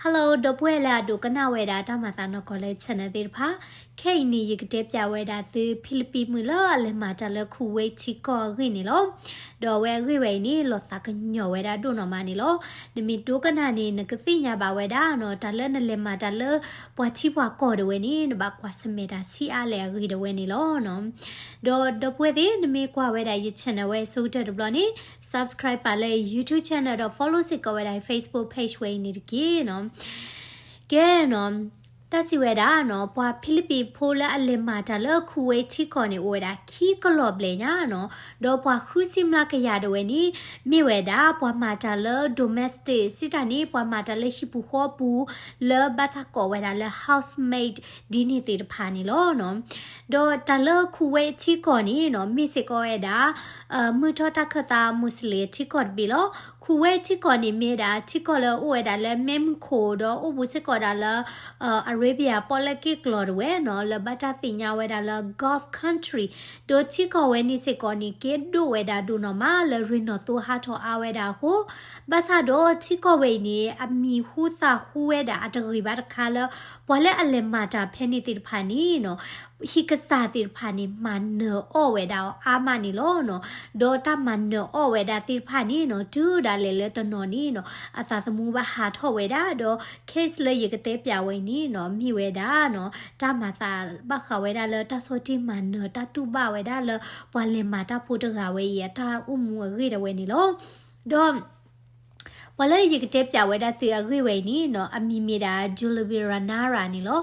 Hello ဒီပုၢ်ဝဲၢ်လၢအဒိကနၣ်ဝဲဒၣ်တၢ်မၤသးနီၢ်ကီၢ်လၢ channel သ့ၣ်တဖၣ်, ခဲအံၤန့ၣ် ယကတဲပၠးဝဲဒၣ်သု ဖံလံးပံးမုၣ်လၢအလဲၤမၤတၢ်လၢ Kuwait ထံကီၢ်အဂ့ၢ်န့ၣ်လီၤ. ဒီးအဝဲအဂ့ၢ်ဝဲအံၤန့ၣ် လီၤသးကညီၤဝဲဒၣ်ဒိၣ်နီၢ်မးန့ၣ်လီၤ. နမ့ၢ်ဒိကနၣ်န့ၣ် နကသ့ၣ်ညါဘၣ်ဝဲဒၣ်နီၤ တၢ်လၢနလဲၤမၤတၢ်လၢပှၤထံပှၤကီၢ်ဒၣ်ဝဲန့ၣ် နဘၣ်ကွၢ်ဆၢၣ်မဲာ်တၢ်ဆံးအါလဲၣ်အဂ့ၢ်ဒၣ်ဝဲန့ၣ်လီၤ. ဒီးဒီပုၢ်ဝဲၢ်သ့ၣ် နမ့ၢ်ကွၢ်ဝဲဒၣ်ယ channel ဝဲအဆိကတၢၢ်တဘျီန့ၣ် subscribe ပာ်လၢ YouTube channel ဒီး follow စ့ၢ်ကီးဝဲဒၣ် Facebook page ဝဲအံၤန့ၣ်တက့ၢ်နီၤ. ကဲနီၤ, တၢ်စံးဝဲဒၣ်နီၤ ပှၤဖံလံးပံးဖိလၢအလဲၤမၤတၢ်လၢ Kuwait ထံကီၢ်န့ၣ် အိၣ်ဝဲဒၣ်ခံကလီၢ်ဘျဲၣ်ညါနီၤ, ဒီးပှၤဃုဆံမျးကယၤဒၣ်ဝဲန့ၣ် မ့ၢ်ဝဲဒၣ်ပှၤမၤတၢ်လၢ domestic စံးတၢ်န့ၣ် ပှၤမၤတၢ်လၢဟံၣ်ပူၤဃီပူၤ လၢဘၣ်တၢ်ကိးဝဲဒၣ်လၢ housemaid ဒ်န့ၣ်သ့ၣ်တဖၣ်န့ၣ်လီၤနီၤ. ဒီးတၢ်လၢ Kuwait ထံကီၢ်န့ၣ်နီၤ မ့ၢ်စ့ၢ်ကီးဝဲဒၣ် မုၢ်ထီၣ်တၢ်ခၢၣ်သး Muslim ထံကီၢ်တဘ့ၣ်လီၤ. Kuwait ထံကီၢ်န့ၣ် မ့ၢ်ဒၣ်ထံကီၢ်လၢအအိၣ်ဝဲဒၣ်လၢမ့ၢ်မုၢ်ခိၣ် ဒီးအိၣ်ဘူးစ့ၢ်ကီးဒၣ်လၢ Arabia ပီၣ်လဲၣ်က့ၢ်ကျီၤဒၣ်ဝဲနီၤ လၢဘၣ်တၢ်သ့ၣ်ညါဝဲဒၣ်လၢ Gulf country ဒီးထံကီၢ်ဝဲန့ၣ်စ့ၢ်ကီးန့ၣ် ကဲဒိၣ်ဝဲဒၣ်ဒိၣ်နီၢ်မးလၢရ့ၣ်နီၣ်သိဟးထီၣ်အါဝဲဒၣ်အဃိ, ဘၣ်ဆၣ်ဒီးထံကီၢ်ဝဲအံၤန့ၣ် အမံၤဟူသၣ်ဟူဝဲဒၣ်အတဂ့ၤဘၣ်တခါလၢ ပှၤလၢအလဲၤမၤတၢ်ဖဲန့ၣ်သ့ၣ်တဖၣ်န့ၣ်နီၤ ဟံၣ်ကစၢ်သ့ၣ်တဖၣ်န့ၣ် မၤနၢၤအီၣ်ဝဲဒၣ်အီၤအါမးန့ၣ်လီၤနီၤ. ဒီးတၢ်မၤနၢၤအီၣ်ဝဲဒၣ်သ့ၣ်တဖၣ်န့ၣ်နီၤ တုၤဒၣ်လဲာ်လၢတနီၤန့ၣ်နီၤ အသးသမူဘၣ်ဟးထီၣ်ဝဲဒၣ်ဒီး case လၢယကတဲပၠးဝဲအံၤန့ၣ်နီၤ မ့ၢ်ဝဲဒၣ်နီၤ တၢ်မၤသးဘၣ်ဃးဝဲဒၣ်လၢတၢ်ဆီၣ်တံၢ်မၤနၢၤ တၢ်တူၢ်ဘၣ်ဝဲဒၣ်လၢ ပှၤလဲၤမၤတၢ်ဖိတဂၤဝဲအံၤအတၢ်အိၣ်မူအဂ့ၢ်ဒၣ်ဝဲန့ၣ်လီၤ. ဒီး ပှၤလၢယကတဲပၠးဝဲဒၣ်သုအဂ့ၢ်ဝဲအံၤန့ၣ်နီၤ အမံၤမ့ၢ်ဒၣ် Jullebee Ranara န့ၣ်လီၤ.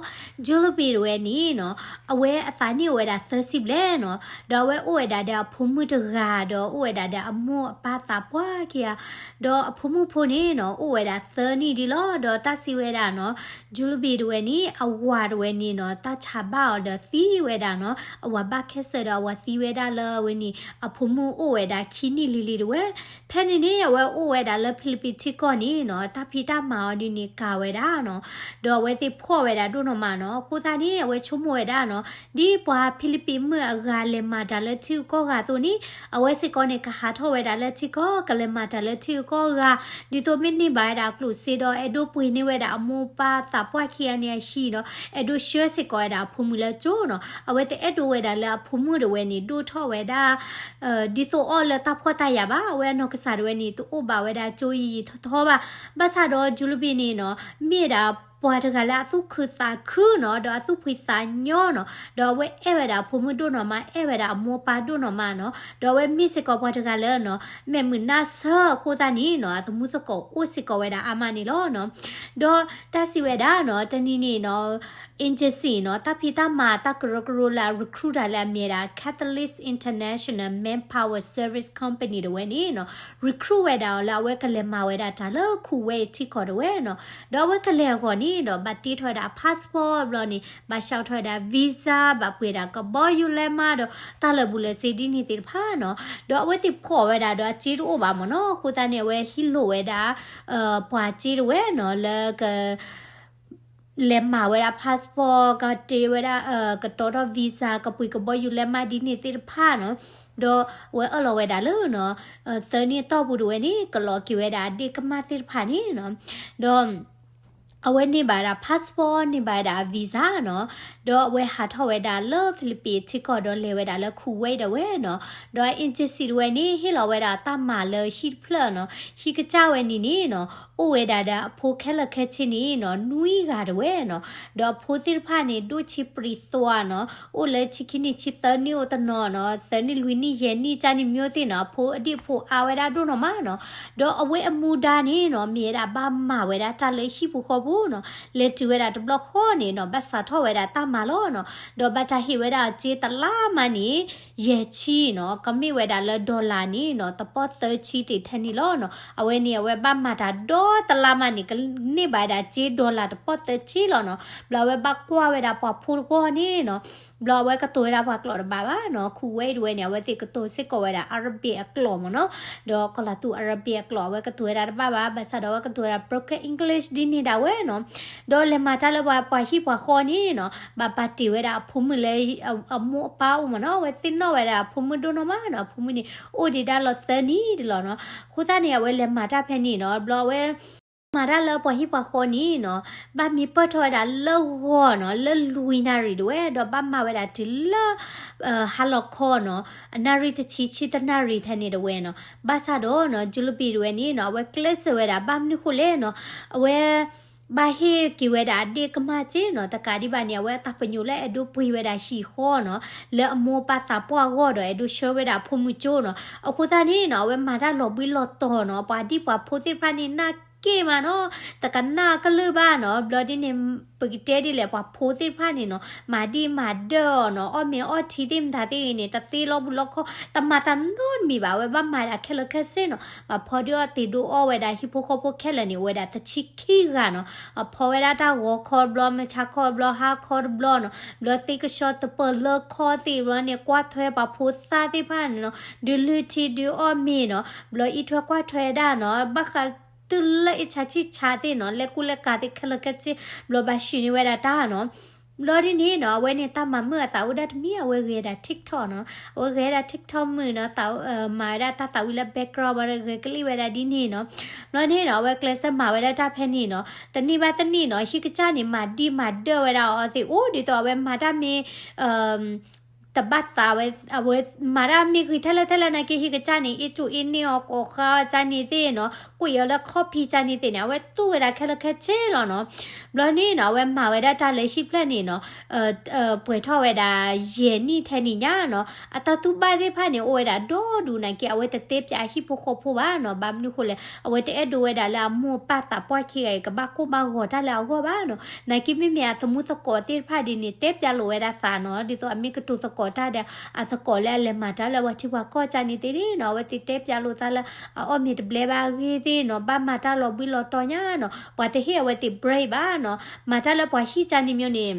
Jullebee တဝဲန့ၣ်နီၤ အဝဲအသးနံၣ်အိၣ်ဝဲဒၣ်သၢဆံဘျဲၣ်နီၤ, ဒီးအဝဲအိၣ်ဝဲဒၣ်ဒီးအဖိမုၣ်တဂၤ ဒီးအိၣ်ဝဲဒၣ်ဒီးအမိၢ်အပၢ်သးပှၢ်ခံဂၤ, ဒီးအဖိမုၣ်ဖိန့ၣ်နီၤ အိၣ်ဝဲဒၣ်သၢနံၣ်ဒ်လီၤ. ဒီးတၢ်စံးဝဲဒၣ်နီၤ Jullebee တဝဲန့ၣ် အဝၤတဝဲန့ၣ်နီၤ တၢ်ဆါဘၣ်အီၤဒီးသံဝဲဒၣ်နီၤ, အဝၤဘၣ်ခဲစၢၣ်ဒီးအဝၤသံဝဲဒၣ်လၢအဝဲန့ၣ် အဖိမုၣ်အိၣ်ဝဲဒၣ်ခံနံၣ်လံၤလံၤတဝဲ. ဖဲန့ၣ်န့ၣ် အဝဲအိၣ်ဝဲဒၣ်လၢဖံလံးပံးထံကီၢ်န့ၣ်နီၤ တၢ်ဖံးတၢ်မၤအီၤဒ်န့ၣ်ကၤဝဲဒၣ်နီၤ, ဒီးအဝဲသ့ၣ်ဖှီၣ်ဝဲဒၣ်ဒိၣ်နီၢ်မးနီၤ. အဃိသတးန့ၣ် အဝဲဆိကမိၣ်ဝဲဒၣ်နီၤ ဒ်ပှၤဖံလံးပံးမုၣ်အဂၤလဲၤမၤတၢ်လၢထံဂုၤကီၢ်ဂၤအသိးန့ၣ် အဝဲစ့ၢ်ကီးန့ၣ် ကဟးထီၣ်ဝဲဒၣ်လၢထံကီၢ် ကလဲၤမၤတၢ်လၢထံဂုၤကီၢ်ဂၤ, ဒ်သိးမ့ၢ်န့ၢ်ဘၣ်ဝဲဒၣ်အကျိၣ်စ့ဒီး အဲၣ်ဒိးပှ့ၤန့ၢ်ဝဲဒၣ်အမိၢ်ပၢ်သးပှၢ်ခံဂၤန့ၣ်အဟံၣ်ဒီး အဲၣ်ဒိးဆှၢစ့ၢ်ကီးဝဲဒၣ်အဖိမုၣ်လၢကၠိနီၤ. အဝဲတအဲၣ်ဒိးဝဲဒၣ်လၢအဖိမုၣ်တဝဲန့ၣ် ဒိၣ်ထီၣ်ဝဲဒၣ် ဒ်သိးအီၣ်လၢတၢ်ဖှီၣ်တၢ်ယာ်ဘၣ်. အဝဲအနီၢ်ကစၢ်တဝဲန့ၣ် တအိၣ်ဘၣ်ဝဲဒၣ်ကၠိယံာ်ယံာ်ထီထီဘၣ်. ဘၣ်ဆၣ်ဒီး Jullebee န့ၣ်နီၤ မ့ၢ်ဒၣ်ပှၤတဂၤလၢအသူၣ်ခုသးခုနီၤ ဒီးအသူၣ်ဖှံသးညီနီၤ, ဒီးအဝဲအဲၣ်ဝဲဒၣ်အဖိမုၣ်ဒိၣ်နီၢ်မး အဲၣ်ဝဲဒၣ်အမိၢ်ပၢ်ဒိၣ်နီၢ်မးနီၤ, ဒီးအဝဲမ့ၢ်စ့ၢ်ကီးပှၤတဂၤလၢနီၤ မဲာ်မုာ်နါဆၢအဃိသတးန့ၣ်နီၤ အသမူသကိးအိၣ်စ့ၢ်ကီးဝဲဒၣ်အါမးန့ၣ်လီၤနီၤ. ဒီးတၢ်စံးဝဲဒၣ်နီၤ တနံၤန့ၣ်နီၤ agency နီၤ တၢ်ဖံးတၢ်မၤတၢ်ကရၢကရိလၢအ recruit တၢ်လၢအမ့ၢ်ဒၣ် Catalyst International Manpower Service Company တဝဲန့ၣ်နီၤ recruit ဝဲဒၣ်အီၤလၢအဝဲကလဲၤမၤဝဲဒၣ်တၢ်လၢ Kuwait ထံကီၢ်တဝဲနီၤ. ဒီးအဝဲကလဲၤအဂီၢ်န့ၣ်ဒီး ဘၣ်တ့ထီၣ်ဝဲဒၣ်အ passport ဘျီန့ၣ် ဘၣ်ဆှၢထီၣ်ဝဲဒၣ် visa ဘၣ်ပှ့ၤဒၣ်ကဘီယူၤလဲမးဒီး တၢ်လၢာ်ဘူၣ်လၢာ်စ့ဒ်န့ၣ်သ့ၣ်တဖၣ်နီၤ. ဒီးအဝဲသ့ၣ်ဖှီၣ်ဝဲဒၣ်ဒီးအစ့တအိၣ်ဘၣ်မ့ၢ်နီၤ. အဃိသတးန့ၣ် အဝဲဟံးလိၢ်ဝဲဒၣ် ပှၤစ့တဝဲနီၤ လၢက လဲၤမၤဝဲဒၣ် passport ကတ့ဝဲဒၣ် ကတီထီၣ် visa ကပှ့ၤကဘီယူၤလဲမးဒ်န့ၣ်သ့ၣ်တဖၣ်နီၤ. ဒီးအဝဲအၢၣ်လီၤဝဲဒၣ်လၢနီၤ သၢနံၣ်အတီၢ်ပူၤတဝဲန့ၣ် ကလီၤက့ၤဝဲဒၣ်အဒ့ၣ်ကမၢ်သ့ၣ်တဖၣ်န့ၣ်နီၤ. ဒီး အဝဲန့ၢ်ဘၣ်ဝဲဒၣ် passport န့ၢ်ဘၣ်ဝဲဒၣ်အ visa နီၤ. ဒီးအဝဲဟးထီၣ်ဝဲဒၣ်လၢဖံလံးပံးထံကီၢ်ဒီးလဲၤဝဲဒၣ်လၢ Kuwait တဝဲနီၤ. ဒီး agency တဝဲန့ၣ် ဟ့ၣ်လီၤဝဲဒၣ်တၢ်မၤလၢဟံၣ်တဖျၢၣ်နီၤ. ဟံၣ်ကစၢ်ဝဲန့ၣ်န့ၣ်နီၤ အိၣ်ဝဲဒၣ်ဒီးအဖိခဲလၢာ်ခဲဆ့န့ၣ်နီၤ နွံဂၤတဝဲနီၤ. ဒီးအဖိသ့ၣ်တဖၣ်န့ၣ် ဒိၣ်ဆံပြံၤသွါနီၤ အိၣ်လၢဆံခံနံၣ်ဆံသၢနံၣ်အိၣ်တနီၤနီၤ သၢနံၣ်လွံၢ်နံၣ်ယဲၢ်နံၣ် ကၢ်နံၣ်မ့ၢ်အိၣ်သ့ၣ်နီၤ အဖိအဒ့ၣ်ဖိအါဝဲဒၣ်ဒိၣ်နီၢ်မးနီၤ. ဒီးအဝဲအမူဒါန့ၣ်နီၤ မ့ၢ်ဝဲဒၣ်ဘၣ်မၤဝဲဒၣ်တၢ်လၢဟံၣ်ပူၤဃီပူၤနီၤ. လဲၤတုၤဝဲဒၣ်တဘျီဃီန့ၣ်နီၤ ဘၣ်စးထီၣ်ဝဲဒၣ်တၢ်မၤလီၤနီၤ. ဒီးဘၣ်တၢ်ဟ့ၣ်ဝဲဒၣ်အစ့တလါမးန့ၣ် ယဲၢ်ဆံနီၤ ကမ့ၢ်ဝဲဒၣ်လၢ dollar န့ၣ်နီၤ တပီၢ်သၢဆံသ့ၣ်ထဲန့ၣ်လီၤနီၤ. အဝဲန့ၣ် အဝဲဘၣ်မၤတၢ်ဒီတလါမးန့ၣ် ကန့ၢ်ဘၣ်ဝဲဒၣ်စ့ dollar တပီၢ်သၢဆံလီၤနီၤ. ဘျီအဝဲဘၣ်ကွၢ်ဝဲဒၣ်ပှၤဖိတဂီၢ်န့ၣ်နီၤ ဘျီအဝဲကတိၤဝဲဒၣ်ပှၤကျိာ်တဘၣ်ဘၣ်နီၤ. Kuwait တဝဲန့ၣ် အဝဲသ့ၣ်ကတိၤစ့ၢ်ကီးဝဲဒၣ် Arabic အကျိာ်မ့ၢ်နီၤ. ဒီးကီၤလၤသူ Arabic အကျိာ် အဝဲကတိၤဝဲဒၣ်တဘၣ်ဘၣ် ဘၣ်ဆၣ်ဒီးအဝဲကတိၤဝဲဒၣ် broken English ဒ်န့ၣ်ဒၣ်ဝဲနီၤ. ဒီးလဲၤမၤတၢ်လၢပှၤဟံၣ်ပှၤဃီန့ၣ်နီၤ ဘၣ်ပာ်တ့ၢ်ဝဲဒၣ်အဖိမုၣ်လၢ အမိၢ်အပၢ်အိၣ်မ့ၢ်နီၤ. အဝဲသ့ၣ်နီၣ်ဝဲဒၣ်အဖိမုၣ်ဒိၣ်နီၢ်မးနီၤ. အဖိမုၣ်န့ၣ် အိၣ်ဒံးဒၣ်လီၤသၢနံၣ်ဒံးလီၤနီၤ. အဃိသတးန့ၣ် အဝဲလဲၤမၤတၢ်ဖဲန့ၣ်နီၤ ဘျီအဝဲ မၤတၢ်လၢပှၤဟံၣ်ပှၤဃီန့ၣ်နီၤ, ဘၣ်မ့ၢ်ပၢၢ်ထီၣ်ဝဲဒၣ်လၢဂီၤနီၤ, လၢလွံၢ်နၣ်ရံၣ်ဒၣ်ဝဲ, ဒီးဘၣ်မၤဝဲဒၣ်တုၤလၢ ဟါလီၤခီနီၤ, နၣ်ရံၣ်တဆံ ဆံတနၣ်ရံၣ်ထဲန့ၣ်ဒၣ်ဝဲနီၤ. ဘၣ်ဆၣ်ဒီးနီၤ Jullebee ဒၣ်ဝဲန့ၣ်နီၤ အဝဲကျဲးစၢးဝဲဒၣ် ဘၣ်မနုၤဃိလဲၣ်နီၤ, အဝဲ ဘၣ်ဟ့ၣ်က့ၤဝဲဒၣ်အဒ့ၣ်ကမၢ်စ့နီၤ, တကးဒံးဘၣ်န့ၣ် အဝဲအတၢ်ပညိၣ်လၢအဲၣ်ဒိးပှ့ၤဝဲဒၣ်ဟံၣ်ဃီနီၤ, လၢအမိၢ်ပၢ်သးပှၢ်အဂီၢ်ဒီး အဲၣ်ဒိးဆှၢဝဲဒၣ်အဖိမုၣ်ကၠိနီၤ. အဃိသတးန့ၣ်နီၤ အဝဲမၤတၢ်လီၤဘှံးလီၤတီၤနီၤ, ပှၤဒံၣ်ပှၤဖိသ့ၣ်တဖၣ်န့ၣ် နာ်က့ၤမးနီၤ, တကနၣ်ကလုၢ်ဘၣ်နီၤ. ဘျီဒ်န့ၣ် ပကတဲဒ်လဲၣ် ပှၤဖိသ့ၣ်တဖၣ်န့ၣ်နီၤ မၤဒံၣ်မၤဒၢၣ်အီၤနီၤ, အီၣ်မ့ၤအီထံသ့ၣ်မတၤသ့ၣ်ဂ့ၤန့ၣ် တသ့လီၤဘူးလီၤခီၣ်, တမၤသးနီတမံၤဘၣ်, အဝဲဘၣ်မၤဒၣ်ခဲလၢာ်ခဲဆ့နီၤ. ပှၤဖီဒုးအီၣ်တ့ၢ်ဒုးအီဝဲဒၣ် ဟံၣ်ဖိဃီဖိခဲလၢာ်န့ၣ် အိၣ်ဝဲဒၣ်တဆံခံဂၤနီၤ. အဖီဝဲဒၣ်တၢ်ဂီၤခီတဘျီ, မုၢ်ဆါခီတဘျီ, ဟါခီတဘျီနီၤ. ဘျီသ့ကဆှီတပၢၢ်လၢခီသ့ၣ်ဘျီန့ၣ် ကွၢ်ထွဲပှၤဖိသၣ်သ့ၣ်တဖၣ်န့ၣ်နီၤ, ဒုးလုၢ်ထံဒုးအီၣ်မ့ၤနီၤ. ဘျီအံးထွဲကွၢ်ထွဲဒၣ်နီၤ, ဘၣ်ဃးတုၤလၢအ့ၣ်ဆါဆံၣ်ဆါသ့ၣ်နီၤ, လဲၤကူလဲၤကၤသ့ၣ်ခဲလၢာ်ခဲဆ့, ဘျီဘၣ်ဟံးန့ၢ်ဝဲဒၣ်တၢ်နီၤ. ဘျီဒ်န့ၣ်နီၤ အဝဲန့ၣ်တၢ်မၤမုာ်အသးအိၣ်ဒၣ်တမံၤ, အဝဲဂဲၤဒၣ် TikTok နီၤ, အဝဲဂဲၤဒၣ် TikTok မုာ်နီၤ, မၤဝဲဒၣ်တၢ်သးဝံၣ်လၢ background ဘၣ်ဒီး ဂဲၤကလံၣ်ဝဲဒၣ်ဒ်န့ၣ်နီၤ. ဘျီန့ၣ်နီၤ အဝဲကျဲးစၢးမၤဝဲဒၣ်တၢ်ဖဲန့ၣ်နီၤ, တနံၣ်ဘၣ်တနံၣ်နီၤ ဟံၣ်ကစၢ်န့ၣ် မၤဒံၣ်မၤဒၢၣ်ဝဲဒၣ်အီၤသ့ၣ်အိၣ်, ဒ်သိးအဝဲမၤတၢ်မ့ၢ် တဘၣ်သးဝဲ, အဝဲမၤတၢ်မ့ၢ်ဂ့ၤထဲလဲၣ်ထဲလဲၣ်နာ်က့ ဟံၣ်ကစၢ်န့ၣ် အ့ၣ်ကၠိအ့ၣ်န့ၢ်အီၤကိးဃါအီၤကၢ်န့ၣ်သ့ၣ်နီၤ, ကွံာ်အီၤလၢ copy ကၢ်န့ၣ်သ့ၣ်န့ၣ် အဝဲတူၢ်ဝဲဒၣ်ခဲလၢာ်ခဲဆ့လီၤနီၤ. ဘျီန့ၣ်နီၤ အဝဲမၤဝဲဒၣ်တၢ်လၢဟံၣ်ဖျၢၣ်န့ၣ်နီၤ ပှဲၤထီၣ်ဝဲဒၣ်ယဲၢ်နံၣ်ထဲန့ၣ်ညါနီၤ, အတၢ်တူၢ်ဘၣ်သ့ၣ်တဖၣ်န့ၣ် အိၣ်ဝဲဒၣ်ဒီဒူၣ်နာ်က့ အဝဲတတဲပၠးအဟံၣ်ဖိဃီဖိဘၣ်နီၤ. ဘၣ်မနုၤဃိလဲၣ် အဝဲတအဲၣ်ဒိးဝဲဒၣ်လၢအမိၢ်ပၢ်သးပှၢ်ခံဂၤအံၤ ကဘၣ်ကိၢ်ဘၣ်ဂီၤတၢ်လၢအဂီၢ်ဘၣ်နီၤ. နာ်က့မ့မ့ၢ်အသမူသကိးသ့ၣ်တဖၣ်ဒ်န့ၣ် တဲပၠးလိာ်ဝဲဒၣ်သးနီၤ, ဒ်သိးအမ့ၢ်ကတိၤသကိးတၢ်ဒီး အသကိးလၢအလဲၤမၤတၢ်လၢပှၤထံပှၤကီၢ်ကၢ်န့ၣ်သ့ၣ်နီၤ, အဝဲသ့ၣ်တဲပၠးလိာ်သးလၢ အအီၣ်မ့ၤတဘျဲဘၣ်အဂ့ၢ်သ့ၣ်နီၤ, ဘၣ်မၤတၢ်လီၤဘှံးလီၤတီၤညါနီၤ, ပှၤတဟ့ၣ်အဝဲသ့ၣ် break ဘၣ်နီၤ. မၤတၢ်လၢပှၤဟံၣ်ကၢ်န့ၣ်မ့ၢ်န့ၣ်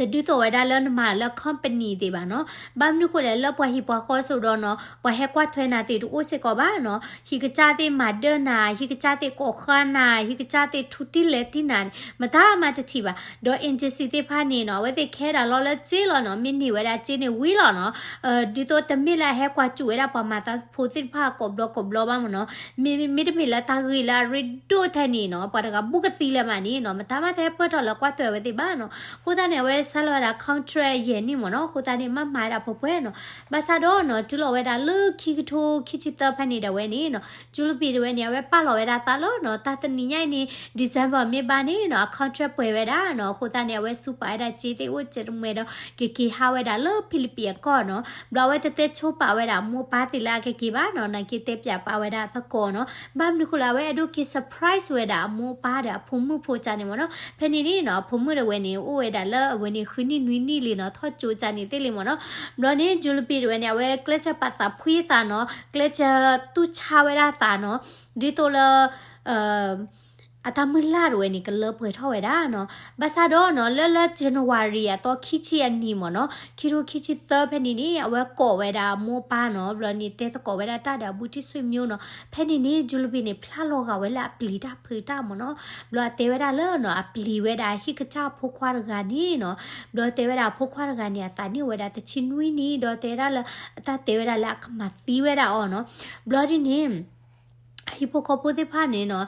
တဒ်သိးဝဲဒၣ်လၢနမၤလၢ company သ့ၣ်ဘၣ်နီၤ. ဘၣ်မနုၤဃိလဲၣ် လၢပှၤဟံၣ်ပှၤဃီစိၤဒီးနီၤ ပှၤဟဲကွၢ်ထွဲနၤသ့ၣ်တအိၣ်စ့ၢ်ကီးဘၣ်နီၤ. ဟံၣ်ကစၢ်သ့ၣ်မၤဒၢၣ်နၤ, ဟံၣ်ကစၢ်သ့ၣ်ကိးဃါနၤ, ဟံၣ်ကစၢ်သ့ၣ်ထူတံၢ်လဲၤတံၢ်နၤန့ၣ် မတၤမၤတထံၣ်ဘၣ်. ဒီး agency သ့ၣ်တဖၣ်န့ၣ်နီၤ အဝဲသ့ၣ်ခဲဒၣ်လီၤလၢစ့လီၤနီၤ, မ့ၢ်န့ၢ်ဝဲဒၣ်စ့န့ၣ်ဝံၤလီၤနီၤ. ဒ်သိးတမ့ၢ်လၢအဟဲကွၢ်စူၣ်ဝဲဒၣ်ပှၤမၤသးဖိသ့ၣ်တဖၣ်ကိးဘျီကိးဘျီဘၣ်မ့ၢ်နီၤ. မ့မ့ၢ်တမ့ၢ်လၢ တၢ်ဂ့ၢ်လၢအရ့ဒိၣ်ထဲန့ၣ်နီၤ ပှၤတဂၤဘူးကသံလၢၤမးန့ၣ်နီၤ မတၤမးတဟဲပၢၢ်ထီၣ်လၢကွၢ်ထွဲဝဲသ့ၣ်ဘၣ်နီၤ. အဃိသတးန့ၣ် အဝဲဆဲးလီၤဝဲဒၣ် contract ယဲၢ်နံၣ်မ့ၢ်နီၤ. အဃိသတးန့ၣ် မၤမၤဝဲဒၣ်ပှဲၤပှဲၤနီၤ. ဘၣ်ဆၣ်ဒီးနီၤ တုၤလီၤဝဲဒၣ်လၢခံကထိခံဆံသၢဖဲန့ၣ်ဒၣ်ဝဲန့ၣ်နီၤ Jullebee ဒၣ်ဝဲန့ၣ် အဝဲပာ်လီၤဝဲဒၣ်သးလၢနီၤ တၢ်တနံၤညါအံၤန့ၣ် December မ့ၢ်ဘၣ်န့ၣ်နီၤ အ contract ပှဲၤဝဲဒၣ်နီၤ. အဃိသတးန့ၣ် အဝဲစူးပာ်ဝဲဒၣ်စ့သ့ၣ်အိၣ်စဲးတမှဲၤဒီး ကက့ၤဟးဝဲဒၣ်လၢ Philippines အကီၢ်နီၤ. ဘျီအဝဲတတဲဆိပာ်ဝဲဒၣ်အမိၢ်အပၢ်သ့ၣ်လၢအကက့ၤဘၣ်နီၤ, နာ်က့တဲပၠးပာ်ဝဲဒၣ်အသကိးနီၤ. ဘၣ်မနုၤဃိလဲၣ် အဝဲအဲၣ်ဒိးက့ၤ surprise ဝဲဒၣ်အမိၢ်အပၢ်ဒီးအဖိမုၣ်ဖိကၢ်န့ၣ်မ့ၢ်နီၤ. ဖဲန့ၣ်န့ၣ်နီၤ အဖိမုၣ်ဒၣ်ဝဲန့ၣ် အိၣ်ဝဲဒၣ်လၢအဝဲန့ၣ် ဃုနံၣ်နွံနံၣ်လံနီၤ, ထီၣ်ကၠိကၢ်န့ၣ်သ့ၣ်လံမ့ၢ်နီၤ. ဘျီန့ၣ် Jullebee ဒၣ်ဝဲန့ၣ် အဝဲကျဲးစၢးပာ်သးဖှံသးနီၤ, ကျဲးစၢးတူၢ်ဆါဝဲဒၣ်သးနီၤ, ဒ်သိးလၢ အတၢ်မုၢ်လၢ်ဒၣ်ဝဲန့ၣ် ကလၢပှဲၤထီၣ်ဝဲဒၣ်နီၤ. ဘၣ်ဆၣ်ဒီးနီၤ လၢလၢ January အသီခံဆံအနံၤမ့ၢ်နီၤ, ခံထိခံဆံသၢဖဲန့ၣ်န့ၣ် အဝဲကိးဝဲဒၣ်အမိၢ်အပၢ်နီၤ, ဘျီန့ၣ် တဲသကိးဝဲဒၣ်တၢ်ဒီးအဘူးတံၢ်ဆွေမျိုးနီၤ. ဖဲန့ၣ်န့ၣ် Jullebee န့ၣ် ဖျါလီၤဂာ်ဝဲလၢအပျံၤတၢ်ဖုးတၢ်မ့ၢ်နီၤ. ဘျီအတဲဝဲဒၣ်လၢနီၤ အပျံၤဝဲဒၣ်ဟံၣ်ကစၢ်ဖိခွါတဂၤန့ၣ်နီၤ. ဘျီတဲဝဲဒၣ်အဖိခွါတဂၤန့ၣ် အသးနံၣ်အိၣ်ဝဲဒၣ်တဆံနွံနံၣ်, ဒီးတဲဝဲဒၣ်လၢ အတၢ်တဲဝဲဒၣ်လၢအကမၤသံဝဲဒၣ်အီၤနီၤ. ဘျီဒ်န့ၣ် အဟံၣ်ဖိဃီဖိသ့ၣ်တဖၣ်န့ၣ်နီၤ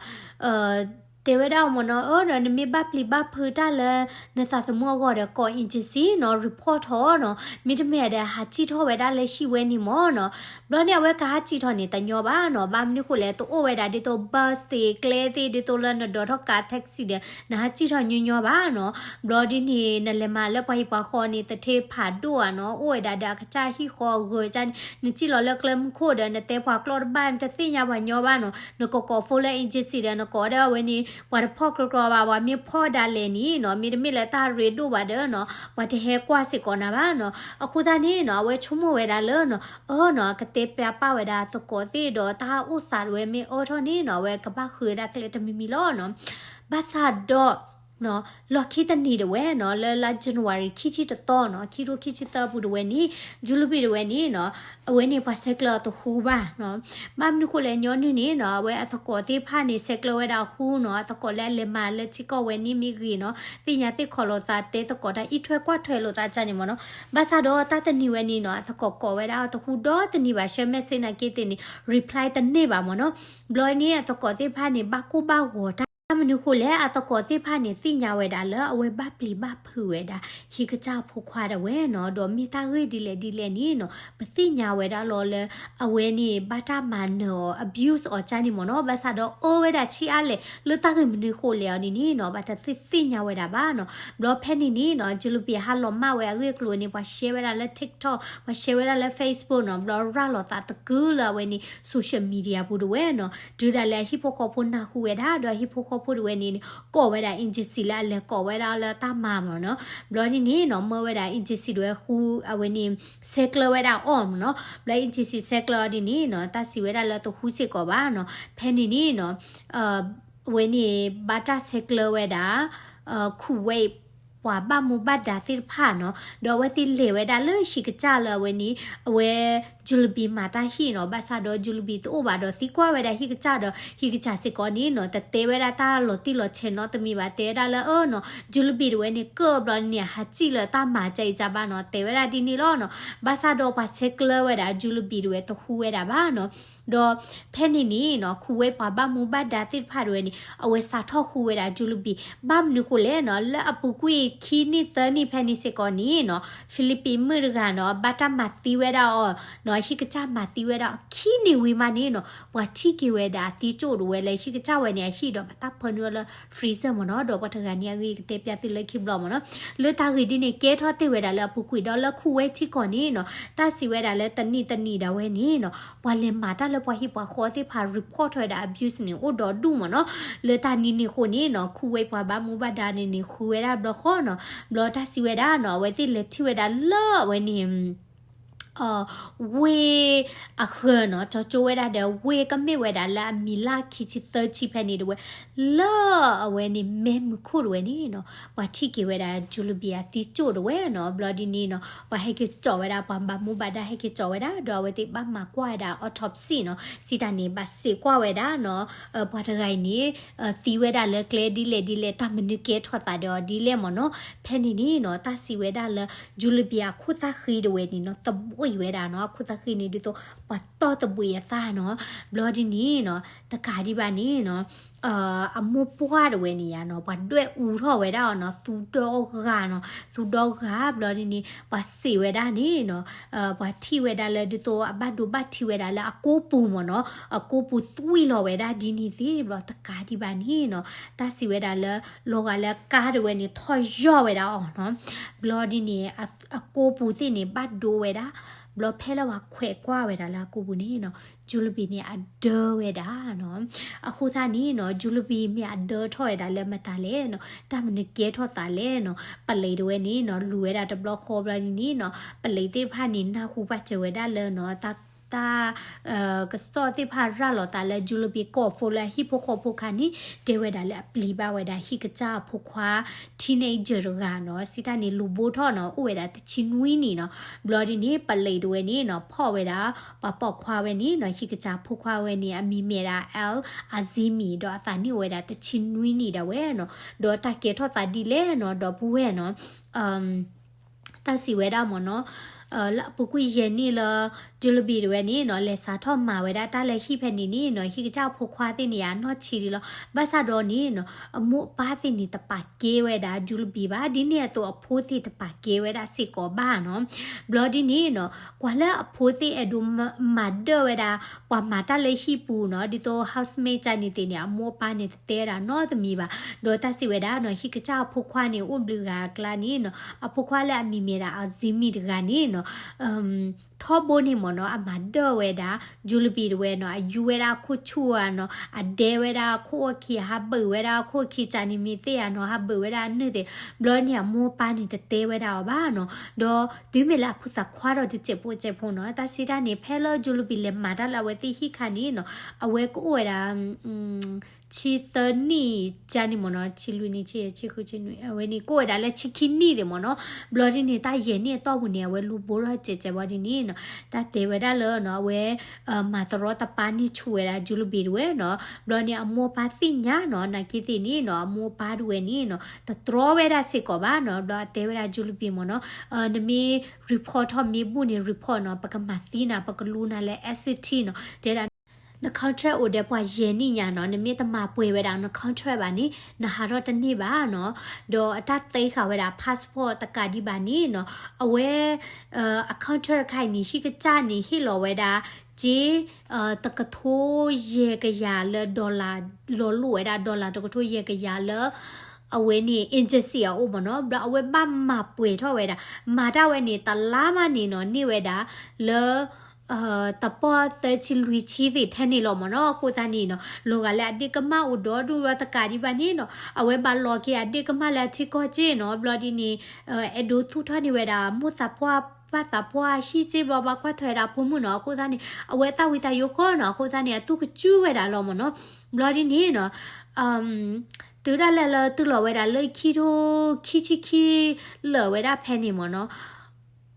တဲဝဲဒၣ်အီၤမ့ၢ်နီၤ, အၢ ဒီးနမ့ၢ်ဘၣ်ပျံၤဘၣ်ဖုးတၢ်လၢ နသးသမူအဂီၢ်ဒီး ကိး agency နီၤ report ထီၣ်နီၤ, မ့တမ့ၢ်ဒီးဟးစံၣ်ထီၣ်ဝဲဒၣ်လၢဟံၣ်ဝဲန့ၣ်မ့ၢ်နီၤ. ဘျီန့ၣ် အဝဲကဟးစံၣ်ထီၣ်န့ၣ် တညီဘၣ်နီၤ, ဘၣ်မနုၤဃိလဲၣ် တအိၣ်ဝဲဒၣ်ဒ်သိး bus သ့ၣ် ကျဲသ့ၣ် ဒ်သိးလၢနဒိးထီၣ်ကး taxi ဒီး နဟးစံၣ်ထီၣ်ညီညီဘၣ်နီၤ. ဘျီဒ်န့ၣ် နလဲၤမၤလၢပှၤဟံၣ်ပှၤဃီန့ၣ် သထ့ဖးဒိၣ်ဧါနီၤ, အိၣ်ဝဲဒၣ်ဒီးအကစၢ်ဟံၣ်ဃီအဂၢၤန့ၣ် နစံၣ်လီၤလၢကျဲမုၢ်ခိၣ်ဒီး နတဲပှၤကျိာ်တဘၣ် နတသ့ၣ်ညါပှၤညီဘၣ်နီၤ, နကကိး phone လၢ agency ဒီး နကိးဒီးအဝဲန့ၣ် ပှၤတဖီၣ်ကြီကြီဘၣ်, ပှၤမ့ၢ်ဖီၣ်ဒၣ်လဲာ်န့ၣ်နီၤ, မ့တမ့ၢ်လၢတၢ်ရ့ဒိၣ်ဘၣ်ဒီးနီၤ ပှၤတဟဲကွၢ်စ့ၢ်ကီးနၤဘၣ်နီၤ. အဃိသတးန့ၣ်နီၤ အဝဲဆိကမိၣ်ဝဲဒၣ်လၢနီၤ အၢနီၤ အကတဲပၠးပာ်ဝဲဒၣ်သကိးသ့ၣ်ဒီး တၢ်အိၣ်သးဒၣ်ဝဲမ့ၢ်အၢထီၣ်န့ၣ်နီၤ အဝဲကဘၣ်ဃုဝဲဒၣ်ကျဲတမံၤမံၤလီၤနီၤ. ဘၣ်ဆၣ်ဒီး လီၢ်ခံတနံၤတဝဲနီၤ လၢလါ January ခံဆံတသီနီၤ ခံထိခံဆံသၢအပူၤတဝဲန့ၣ် Jullebee တဝဲန့ၣ်နီၤ အဝဲန့ၣ်ပှၤဆဲးကျၢအီၤတဃူဘၣ်နီၤ. ဘၣ်မနုၤဃိလဲၣ် ညီနုၢ်န့ၣ်နီၤ အဝဲအသကိးသ့ၣ်တဖၣ်န့ၣ် ဆဲးကျၢဝဲဒၣ်အဃူနီၤ အသကိးလၢအလဲၤမၤလၢထံကီၢ်ဝဲန့ၣ်မ့ၢ်ဂ့ၤနီၤ သ့ၣ်ညါသ့ၣ်ခီးလိာ်သး တဲသကိးတၢ် အံးထွဲကွၢ်ထွဲလိာ်သးန့ၣ်မ့ၢ်နီၤ. ဘၣ်ဆၣ်ဒီးတၢ်တနံၤဝဲန့ၣ်နီၤ အသကိးကိးဝဲဒၣ်အီၤတဃူဒီတနံၤဘၣ် ဆှၢ message နာ်က့သ့ၣ်န့ၣ် reply တန့ၢ်ဘၣ်မ့ၢ်နီၤ. ဘျီန့ၣ် အသကိးသ့ၣ်တဖၣ်န့ၣ် ဘၣ်ကိၢ်ဘၣ်ဂီၤတၢ် ဘၣ်မနုၤဃိလဲၣ် အသကိးသ့ၣ်တဖၣ်န့ၣ် သ့ၣ်ညါဝဲဒၣ်လၢအဝဲဘၣ်ပျံၤဘၣ်ဖုးဝဲဒၣ် ဟံၣ်ကစၢ်အဖိခွါဒၣ်ဝဲနီၤ ဒီးမ့ၢ်တၢ်ဂ့ၢ်ဒ်လဲၣ်ဒ်လဲၣ်န့ၣ်နီၤ ပသ့ၣ်ညါဝဲဒၣ်လီၤလၢ အဝဲန့ၣ် ဘၣ်တၢ်မၤနၢၤအီၤ abuse အီၤန့ၣ်မ့ၢ်နီၤ. ဘၣ်ဆၣ်ဒီးအၢဝဲဒၣ်ဆံးအါလဲၣ် လၢတၢ်ဂ့ၢ်မနုၤဃိလဲၣ်အီၤန့ၣ်န့ၣ်နီၤ ဘၣ်တသ့ၣ်ညါဝဲဒၣ်ဘၣ်နီၤ. ဘျီဖဲန့ၣ်န့ၣ်နီၤ Jullebee ဟးလီၤမၢ်ဝဲအဂ့ၢ်အကျိၤန့ၣ် ပှၤရှဲဝဲဒၣ်လၢ TikTok ပှၤရှဲဝဲဒၣ်လၢ Facebook နီၤ ဘျီရၤလီၤသးတကုလၢအဝဲန့ၣ် social media ပူၤတဝဲနီၤ တုၤဒၣ်လဲာ်အဟံၣ်ဖိဃီဖိနၢ်ဟူဝဲဒၣ် ဒီးအဟံၣ်ဖိဃီဖိတဝဲန့ၣ် ကိးဝဲဒၣ် agency လၢအလဲၤကိးဝဲဒၣ်လၢတၢ်မၤမ့ၢ်နီၤ. ဘျီဒ်န့ၣ်နီၤ မၢဝဲဒၣ် agency တဝဲဃူ အဝဲန့ၣ် ဆဲးကျၢဝဲဒၣ်အီၤမ့ၢ်နီၤ. ဘျီ agency ဆဲးကျၢအီၤဒ်န့ၣ်နီၤ တၢ်စံးဝဲဒၣ်လၢတဃူစ့ၢ်ကီးဘၣ်နီၤ. ဖဲန့ၣ်န့ၣ်နီၤ အဝဲန့ၣ်ဘၣ်တၢ်ဆဲးကျၢဝဲဒၣ် Kuwait ပှၤဘၣ်မူဘၣ်ဒါသ့ၣ်တဖၣ်နီၤ ဒီးအဝဲသ့ၣ်လဲၤဝဲဒၣ်လၢဟံၣ်ကစၢ်လၢအဝဲန့ၣ် အဝဲ Jullebee မၤတၢ်ဟံၣ်နီၤ. ဘၣ်ဆၣ်ဒီး Jullebee တအိၣ်ဘၣ်ဒီးသံကွၢ်ဝဲဒၣ်ဟံၣ်ကစၢ်ဒီး ဟံၣ်ကစၢ်စ့ၢ်ကီးန့ၣ်နီၤ တတဲဝဲဒၣ်တၢ်လီၤတံၢ်လီၤဆဲးနီတမံၤဘၣ် တဲဝဲဒၣ်လၢအၢနီၤ Jullebee တဝဲန့ၣ် ကၢၣ်ဘျီန့ၣ် ဟးစံၣ်လၢတၢ်မၤကၢအံၤကၢဘၣ်နီၤ တဲဝဲဒၣ်ဒ်န့ၣ်လီၤနီၤ. ဘၣ်ဆၣ်ဒီးပှၤဆဲးကျၢဝဲဒၣ် Jullebee တဝဲတဃူဝဲဒၣ်ဘၣ်နီၤ. ဒီးဖဲန့ၣ်န့ၣ်နီၤ Kuwait ပှၤဘၣ်မူဘၣ်ဒါသ့ၣ်တဖၣ်တဝဲန့ၣ် အဝဲစးထီၣ်ဃူဝဲဒၣ် Jullebee ဘၣ်မနုၤဃိလဲၣ်နီၤ လၢအပူၤကွံာ်ခံနံၣ်သၢနံၣ်ဖဲန့ၣ်စ့ၢ်ကီးန့ၣ်နီၤ Philippine မုၣ်တဂၤနီၤ ဘၣ်တၢ်မၤသံဝဲဒၣ်အီၤနီၤ ဟံၣ်ကစၢ်မၤသံဝဲဒၣ်အီၤခံနံၣ်ဝံၤမးန့ၣ်နီၤ ပှၤထံၣ်က့ၤဝဲဒၣ်အသံကၠိၣ်တဝဲလၢဟံၣ်ကစၢ်ဝဲန့ၣ် အဟံၣ်ဒီးဘၣ်တၢ်ဖၢနုာ်အီၤလၢ freezer မ့ၢ်နီၤ ဒီးပှၤတဂၤန့ၣ်အဂ့ၢ်ကတဲပျးသုလၢခံဘျီမ့ၢ်နီၤ. လၢတၢ်ဂ့ၢ်ဒ်န့ၣ် ကဲထီၣ်တ့ၢ်ဝဲဒၣ်လၢအပူၤကွံာ်ဒီးလၢ Kuwait ထံကီၢ်န့ၣ်နီၤ တၢ်စံးဝဲဒၣ်လၢတနံၣ်တနံၣ်ဒၣ်ဝဲန့ၣ်နီၤ ပှၤလဲၤမၤတၢ်လၢပှၤဟံၣ်ပှၤဃီသ့ၣ်တဖၣ် report ထီၣ်ဝဲဒၣ် abuse န့ၣ် အိၣ်ဒီဒူၣ်မ့ၢ်နီၤ. လၢတၢ်နံၤန့ၣ်အဃိန့ၣ်နီၤ Kuwait ပှၤဘၣ်မူဘၣ်ဒါန့ၣ်န့ၣ် ဃုဝဲဒၣ်ဘျီဃီနီၤ. ဘျီတၢ်စံးဝဲဒၣ်နီၤ အဝဲသ့ၣ်လဲၤထံၣ်ဝဲဒၣ်လၢအဝဲန့ၣ် ဝ့ၢ်အဃၢၤနီၤ ကၠီကၠိဝဲဒၣ်ဒီး ဝ့ၢ်ကမ့ၢ်ဝဲဒၣ်လၢအမံၤလၢခံဆံသၢဆံဖဲန့ၣ်တဝဲ လၢအဝဲန့ၣ် မဲမုၢ်ခိၣ်တဝဲန့ၣ်နီၤ ပှၤထံၣ်က့ၤဝဲဒၣ် Jullebee အသံကၠိၣ်တဝဲနီၤ. ဘျီဒ်န့ၣ်နီၤ ပှၤဟဲက့ၤကၠီးဝဲဒၣ် ပှၤဘၣ်မူဘၣ်ဒါဟဲက့ၤကၠီးဝဲဒၣ် ဒီးအဝဲသ့ၣ်ဘၣ်မၤကွၢ်ဝဲဒၣ် autopsy နီၤ စံးတၢ်န့ၣ် ဘၣ်စံးကွၢ်ဝဲဒၣ်နီၤ ပှၤတဂၤအံၤန့ၣ် သံဝဲဒၣ်လၢကျဲဒ်လဲၣ်ဒ်လဲၣ် တၢ်မနုၤကဲထီၣ်သးဒီးအီၤဒ်လဲၣ်မ့ၢ်နီၤ. ဖဲန့ၣ်န့ၣ်နီၤ တၢ်စံးဝဲဒၣ်လၢ Jullebee အခိၣ်သၣ်ဃံတဝဲန့ၣ်နီၤ သဘှံးဝဲဒၣ်နီၤ အခိၣ်သၣ်ဃံန့ၣ် ဒ်သိးပှၤတီၢ်သဘှံးအသၣ်နီၤ. ဘျီဒ်န့ၣ်နီၤ တကးဒံးဘၣ်န့ၣ်နီၤ အမိၢ်ပှၢ်တဝဲန့ၣ်ယါနီၤ ပှၤဒွဲၣ်အူထီၣ်ဝဲဒၣ်အီၤနီၤ သူဒီဂၤနီၤ သူဒီဂၤ ဘျီဒ်န့ၣ် ပှၤစံးဝဲဒၣ်န့ၣ်နီၤ ပှၤထံၣ်ဝဲဒၣ်လၢဒ်သိးအဘၣ်ဒိဘၣ်ထံးဝဲဒၣ်လၢအကိာ်ပူၤမ့ၢ်နီၤ အကိာ်ပူၤသွံၣ်လီၤဝဲဒၣ်ဒ်န့ၣ်သ့ၣ် ဘျီတကးဒံးဘၣ်န့ၣ်နီၤ တၢ်စံးဝဲဒၣ်လၢ လီၤဂာ်လၢကါတဝဲန့ၣ် ထီၣ်ယီၢ်ဝဲဒၣ်အီၤနီၤ. ဘျီဒ်န့ၣ် အကိာ်ပူၤသ့ၣ်န့ၣ် ဘၣ်ဒိဝဲဒၣ် ဘျီဖဲလၢပှၤခွဲးကွၢ်ဝဲဒၣ်လၢအကိာ်ပူၤန့ၣ်နီၤ Jullebee န့ၣ်အဒၢဝဲဒၣ်နီၤ. အဃိသတးန့ၣ်နီၤ Jullebee မ့ၢ်အဒၢထီၣ်ဝဲဒၣ်လၢမတၤလဲၣ်နီၤ တၢ်မနုၤကဲထီၣ်သးလဲၣ်နီၤ. ပလံးတဝဲန့ၣ်နီၤ လူၤဝဲဒၣ်တဘျီဃီဘျီဒ်န့ၣ်နီၤ ပလံးသ့ၣ်တဖၣ်န့ၣ် နၢ်ဟူပာ်စၢၤဝဲဒၣ်လၢနီၤ တၢ် တၢ် ကစီၣ်သ့ၣ်တဖၣ်ရၤလီၤသးလၢ Jullebee ကိး phone လၢအဟံၣ်ဖိဃီဖိခါန့ၣ် တဲဝဲဒၣ်လၢအပျံၤဘၣ်ဝဲဒၣ်ဟံၣ်ကစၢ်အဖိခွါ teenager တဂၤနီၤ စံးတၢ်န့ၣ် လူၤဘိထီၣ်နီၤ အိၣ်ဝဲဒၣ်တဆံနွံနံၣ်နီၤ. ဘျီဒ်န့ၣ် ပလံးတဝဲန့ၣ်နီၤ ဖီၣ်ဝဲဒၣ် ပှၤပိာ်ခွါဝဲန့ၣ်နီၤ ဟံၣ်ကစၢ်ဖိခွါဝဲန့ၣ် အမံၤမ့ၢ်ဒၣ် Al Azimi ဒီးအသးနံၣ်အိၣ်ဝဲဒၣ်တဆံနွံနံၣ်ဒၣ်ဝဲနီၤ. ဒီးတၢ်ကဲထီၣ်သးဒ်လဲၣ်နီၤ ဒီပုၢ်ဝဲၢ်နီၤ တၢ်စံးဝဲဒၣ်မ့ၢ်နီၤ လၢအပူၤကွံာ်ယဲၢ်နံၣ်လၢ Jullebee တဝဲန့ၣ်နီၤ လဲၤစးထီၣ်မၤဝဲဒၣ်တၢ်လၢဟံၣ်ဖဲန့ၣ်န့ၣ်နီၤ ဟံၣ်ကစၢ်ဖိခွါသ့ၣ်န့ၣ် အနီၢ်ဆံးဒံးလီၤ. ဘၣ်ဆၣ်ဒီးန့ၣ်နီၤ အမိၢ်အပၢ်သ့ၣ်န့ၣ် တပာ်ကဲဝဲဒၣ် Jullebee ဘၣ် ဒ်န့ၣ်အသိးအဖိသ့ၣ်တပာ်ကဲဝဲဒၣ်စ့ၢ်ကီးဘၣ်နီၤ. ဘျီဒ်န့ၣ်နီၤ ကွၢ်လၢအဖိသ့ၣ်အဲၣ်ဒိးမၤဒၢၣ်ဝဲဒၣ် ပှၤမၤတၢ်လၢဟံၣ်ပူၤနီၤ ဒ်သိး housemaid ကန့ၣ်သ့ၣ်န့ၣ် အမိၢ်အပၢ်န့ၣ် တတဲဝဲဒၣ်နီတမံၤဘၣ်. ဒီးတၢ်စံးဝဲဒၣ်နီၤ ဟံၣ်ကစၢ်အဖိခွါန့ၣ် အိၣ်ဘျုးဂၤအကျါန့ၣ်နီၤ အဖိခွါလၢအမံၤမ့ၢ်ဒၣ် Azimi တဂၤန့ၣ်နီၤ ထီဘိန့ၣ်မ့ၢ်နီၤ အမၤဒၢၣ်ဝဲဒၣ် Jullebee တဝဲနီၤ, အယူဝဲဒၣ်အခိၣ်ဆူၣ်ဧါနီၤ, အဒဲဝဲဒၣ်အခိၣ်အခံ, ဟးဘုးဝဲဒၣ်အခိၣ်အခံ ကန့ၣ်မ့ၢ်သ့ၣ်ဧါနီၤ, ဟးဘုးဝဲဒၣ်အနုၢ်သ့ၣ်, ဘျီန့ၣ် အမိၢ်အပၢ်န့ၣ် တတဲဝဲဒၣ်အီၤဘၣ်နီၤ, ဒီးတုၤမ့ၢ်လၢအဖုသးခွါဒီးတစဲးဖိစဲးဖိနီၤ, တၢ်စံးတၢ်န့ၣ် ဖဲလၢ Jullebee လဲၤမၤတၢ်လၢအဝဲသ့ၣ်ဟံၣ်ခါန့ၣ်နီၤ, အဝဲကအိၣ်ဝဲဒၣ် ဆံသၢနံၣ်ကန့ၣ်မ့ၢ်နီၤ, ဆံလွံၢ်နံၣ်, ဆံယဲၢ်, ဆံဃု, ဆံနွံ, အဝဲန့ၣ် ကအိၣ်ဝဲဒၣ်လၢဆံခံနံၣ်သ့ၣ်မ့ၢ်နီၤ, ဘျီဒ်န့ၣ် တၢ်ယဲၢ်နံၣ်အတီၢ်ပူၤန့ၣ် အဝဲလူၤဘိထီၣ်စဲးစဲးဘျီဒ်န့ၣ်နီၤ, တၢ်တဲဝဲဒၣ်လၢနီၤ, အဝဲ မၤတရီတပါန့ၢ်ဆူၣ်ဝဲဒၣ် Jullebee တဝဲနီၤ, ဘျီန့ၣ် အမိၢ်အပၢ်သ့ၣ်ညါနီၤ, နာ်က့သ့ၣ်န့ၣ်နီၤ, အမိၢ်အပၢ်တဝဲန့ၣ်နီၤ, တတြီဝဲဒၣ်စ့ၢ်ကီးဘၣ်နီၤ, ဘျီအတဲဝဲဒၣ် Jullebee မ့ၢ်နီၤ, နမ့ၢ် report ထီၣ်မ့ၢ်ဘူၣ်န့ၣ် report နီၤ, ပကမၤသံနၤ, ပကလူနၤလၢ S C T နီၤ, တဲဒၣ် န contract အိၣ်ဒီးပှၤယဲၢ်နံၣ်ညါနီၤ, နမ့ၢ်တမၤပှဲၤဝဲဒၣ်န contract ဘၣ်န့ၣ် နဟးထီၣ်တန့ၢ်ဘၣ်နီၤ, ဒီးအတၢ်သ့ဃာ်ဝဲဒၣ် passport တကးဒံးဘၣ်န့ၣ်နီၤ, အဝဲ အ contract တခါအံၤန့ၣ် ဟံၣ်ကစၢ်န့ၣ် ဟ့ၣ်လီၤဝဲဒၣ် က့ တကထိယဲၢ်ကယၤလၢ dollar လီၤလိာ်ဝဲဒၣ် dollar တကထိယဲၢ်ကယၤလၢ အဝဲန့ၣ် agency အအိၣ်မ့ၢ်နီၤ, ဘျီအဝဲဘၣ်မၤပှဲၤထီၣ်ဝဲဒၣ်, မၤတၢ်ဝဲန့ၣ် တလါမးန့ၣ်နီၤ, န့ၢ်ဝဲဒၣ်လၢ တပီၢ်သၢဆံလွံၢ်ဆံသ့ၣ်ထဲန့ၣ်လီၤမ့ၢ်နီၤ, အဃိသတးန့ၣ်နီၤ, လီၤဂာ်လၢအဒ့ၣ်ကမၢ်အိၣ်ဒီဒူၣ်ဒီးတကးဒံးဘၣ်န့ၣ်နီၤ, အဝဲဘၣ်လီၤက့ၤအဒ့ၣ်ကမၢ်လၢအထံကီၢ်က့နီၤ, ဘျီဒ်န့ၣ် အဲၣ်ဒိးသူၣ်ထီၣ်န့ၢ်ဝဲဒၣ် မိၢ်သးပှၢ် ပၢ်သးပှၢ်ဟံၣ်က့ဘျီ ဘၣ်ကွၢ်ထွဲဝဲဒၣ်အဖိမုၣ်နီၤ, အဃိသတးန့ၣ် အဝဲသၣ်ဝံသးယိာ်ဃီနီၤ, အဃိသတးန့ၣ် အသူၣ်ကစူၣ်ဝဲဒၣ်လီၤမ့ၢ်နီၤ, ဘျီဒ်န့ၣ်နီၤ တုၤဒၣ်လဲာ်လၢတုၤလီၤဝဲဒၣ်လၢခံထိခံဆံခံလၢာ်ဝဲဒၣ်ဖဲန့ၣ်မ့ၢ်နီၤ,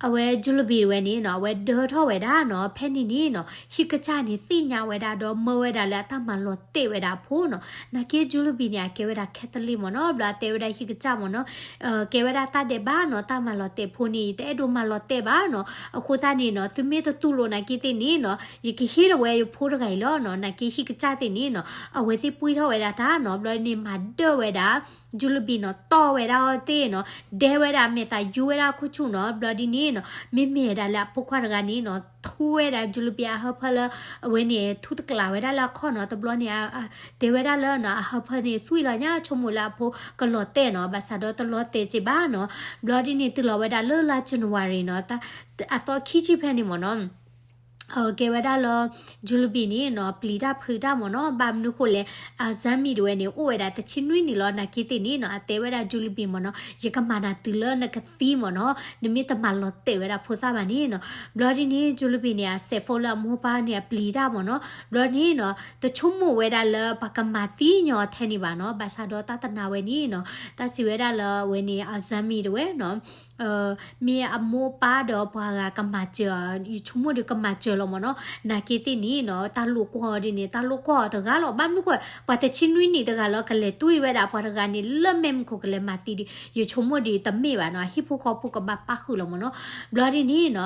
အဝဲ Jullebee တဝဲန့ၣ်နီၤ, အဝဲဒၢထီၣ်ဝဲဒၣ်နီၤ, ဖဲန့ၣ်န့ၣ်နီၤ, ဟံၣ်ကစၢ်န့ၣ်သ့ၣ်ညါဝဲဒၣ်ဒီး မၢဝဲဒၣ်လၢအတၢ်မၤလီၤတဲာ်ဝဲဒၣ်အဖိနီၤ, နာ်က့ Jullebee န့ၣ် အကဲဝဲဒၣ် Catholic မ့ၢ်နီၤ, ဘျီအတဲဝဲဒၣ်ဟံၣ်ကစၢ်မ့ၢ်နီၤ, ကဲဝဲဒၣ်တၢ်ဒဲးဘးနီၤ, တၢ်မၤလီၤတဲာ်ဖိန့ၣ် ယတအဲၣ်ဒိးမၤလီၤတဲာ်ဘၣ်နီၤ, အဃိသတးန့ၣ်နီၤ, သုမ့ၢ်တတူၢ်လိာ်နာ်က့သ့ၣ်န့ၣ်နီၤ, ယကဟ့ၣ်ဒၣ်ဝဲယဖိတဂၤအံၤလီၤနီၤ, နာ်က့ဟံၣ်ကစၢ်သ့ၣ်န့ၣ်နီၤ, အဝဲသ့ၣ်ပှ့ၤထီၣ်ဝဲဒၣ်တၢ်နီၤ, ဘျီန့ၣ်မၤဒၢၣ်ဝဲဒၣ် Jullebee နီၤ, တီၢ်ဝဲဒၣ်အီၤသ့ၣ်နီၤ, ဒဲဝဲဒၣ်အမဲာ်သး ယူဝဲဒၣ်အခိၣ်ဆူၣ်နီၤ, ဘျီဒ်န့ၣ်နီၤ, မ့မ့ၢ်ဒၣ်လၢအဖိခွါတဂၤန့ၣ်နီၤ, ထူဝဲဒၣ် Jullebee အဟၢဖၢလၢ အဝဲန့ၣ် ထူတကျးဝဲဒၣ်လၢအခီၣ်နီၤ, တဘျီန့ၣ် တဲဝဲဒၣ်လၢနီၤ, အဟၢဖၢန့ၣ် သွံၣ်လီၤညါ ဆိကမိၣ်လၢအဖိကလီၤတဲာ်နီၤ, ဘၣ်ဆၣ်ဒီးတလီၤတဲာ်က့ဘၣ်နီၤ, ဘျီဒ်န့ၣ် တုၤလီၤဝဲဒၣ်လၢလါ January နီၤ, အသီခံဆံဖဲန့ၣ်မ့ၢ်နီၤ ကဲဝဲဒၣ်လၢ Jullebee န့ၣ်နီၤ, ပျံၤတၢ်ဖုးတၢ်မ့ၢ်နီၤ, ဘၣ်မနုၤဃိလဲၣ်, Azmi တဝဲန့ၣ် အိၣ်ဝဲဒၣ်တဆံနွံနံၣ်လီၤ, နာ်က့သ့ၣ်န့ၣ်နီၤ, အတဲဝဲဒၣ် Jullebee မ့ၢ်နီၤ, ယကမၤနၤတုၤလၢနကသံမ့ၢ်နီၤ, နမ့ၢ်တမၤလီၤတဲာ်ဝဲဒၣ်ဖိသၣ်ဘၣ်န့ၣ်နီၤ, ဘျီဒ်န့ၣ် Jullebee န့ၣ် အစဲး phone လၢအမိၢ်ပၢ်န့ၣ် အပျံၤတၢ်မ့ၢ်နီၤ, ဘျီန့ၣ်နီၤ, တဆိကမိၣ်ဝဲဒၣ်လၢပှၤကမၤသံညီထဲန့ၣ်ဘၣ်နီၤ, ဘၣ်ဆၣ်ဒီးတၢ်တနာ်ဝဲန့ၣ်နီၤ, တၢ်စံးဝဲဒၣ်လၢအဝဲန့ၣ် Azmi တဝဲနီၤ မ့ၢ်အမိၢ်ပၢ်ဒီးပှၤဂၤကမၤစၢၤအီၤ, ယဆိကမိၣ်ဒီးကမၤစၢၤလီၤမ့ၢ်နီၤ, နာ်က့သ့ၣ်န့ၣ်နီၤ, တၢ်လိာ်ကွီၢ်အီၤဒ်န့ၣ် တၢ်လိာ်ကွီၢ်အီၤတဂၤလီၤ, ဘၣ်မနုၤဃိ ပှၤတဆံနွံနံၣ်တဂၤလီၤ ကလဲၤတွံၢ်ဝဲဒၣ်ပှၤတဂၤန့ၣ် လၢမဲာ်မုၢ်ခိၣ်ကလဲၤမၤသံဒံး, ယဆိကမိၣ်ဒီးတမ့ၢ်ဘၣ်နီၤ, ဟံၣ်ဖိဃီဖိကဘၣ်ပၣ်ဃုာ်လီၤမ့ၢ်နီၤ, ဘျီဒ်န့ၣ်နီၤ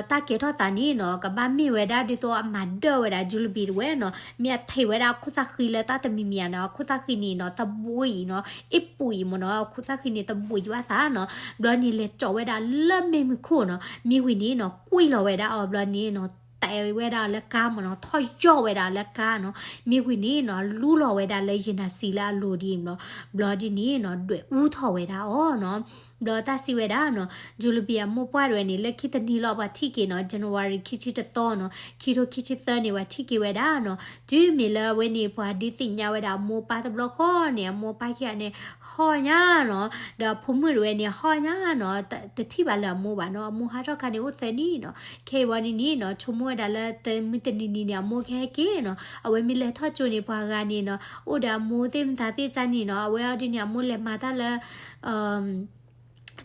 တၢ်ကဲထီၣ်သးန့ၣ်နီၤ ကဘၣ်မ့ၢ်ဝဲဒၣ်ဒ်သိးအမၤဒၢၣ်ဝဲဒၣ် Jullebee တဝဲနီၤ, မ့ၢ်အထံၣ်ဝဲဒၣ်အခိၣ်သၣ်ဃံလၢတၢ်တမံၤမံၤဧါနီၤ, အခိၣ်သၣ်ဃံန့ၣ်နီၤ တဘှံးနီၤ, အ့ၣ်ပူၤအံၤမ့ၢ်နီၤ, အခိၣ်သၣ်ဃံန့ၣ် တဘှံးဘၣ်သးနီၤ, ဘျီန့ၣ်လဲၤကၠီးဝဲဒၣ်လၢမဲာ်မုၢ်ခိၣ်နီၤ, မ့ၢ်ဝံၤန့ၣ်နီၤ ကွံာ်လီၤဝဲဒၣ်အီၤ ဘျီန့ၣ်နီၤ တဲဝဲဒၣ်လၢကါမ့ၢ်နီၤ, ထီၣ်ယီၢ်ဝဲဒၣ်လၢကါနီၤ, မ့ၢ်ဝံၤန့ၣ်နီၤ လူလီၤဝဲဒၣ်လၢယနၤစံလၢအလိၤဒ်အံၤမ့ၢ်နီၤ, ဘျီဒ်န့ၣ်နီၤ ဒွဲၣ်အူထီၣ်ဝဲဒၣ်အီၤနီၤ, ဘျီတၢ်စံးဝဲဒၣ်နီၤ, Jullebee အမိၢ်ပှၢ်တဝဲန့ၣ် လၢခံတနံၤလီၤ ပှၤထံၣ်က့ၤနီၤ, January ခံဆံတသီနီၤ, ခံထိခံဆံသၢန့ၣ် ပှၤထံၣ်က့ၤဝဲဒၣ်နီၤ, တုၤမ့ၢ်လၢအဝဲန့ၣ် ပှၤဒုးသ့ၣ်ညါဝဲဒၣ်အမိၢ်ပၢ်တဘျီဃီန့ၣ် အမိၢ်ပၢ်ခံဂၤန့ၣ် ဟီၣ်ညါနီၤ, ဒီးအဖိမုၣ်တဝဲန့ၣ် ဟီၣ်ညါနီၤ, တထံၣ်ဘၣ်လၢအမိၢ်ဘၣ်နီၤ, အမိၢ်ဟးထီၣ်ခါန့ၣ်အိၣ်သၢနံၣ်နီၤ, ခဲအံၤဝံၤဒ်န့ၣ်နီၤ ဆိကမိၣ်ဝဲဒၣ်လၢတမုၢ်တနံၤနံၤန့ၣ် အမိၢ်ကဟဲက့ၤနီၤ, အဝဲမ့ၢ်လဲၤထီၣ်ကၠိန့ၣ် ပှၤဂၤန့ၣ်နီၤ အိၣ်ဒီးအမိၢ်သ့ၣ်မတၤသ့ၣ်ကါန့ၣ်နီၤ, အဝဲအီၤဒ်န့ၣ် အမိၢ်လဲၤမၤတၢ်လၢ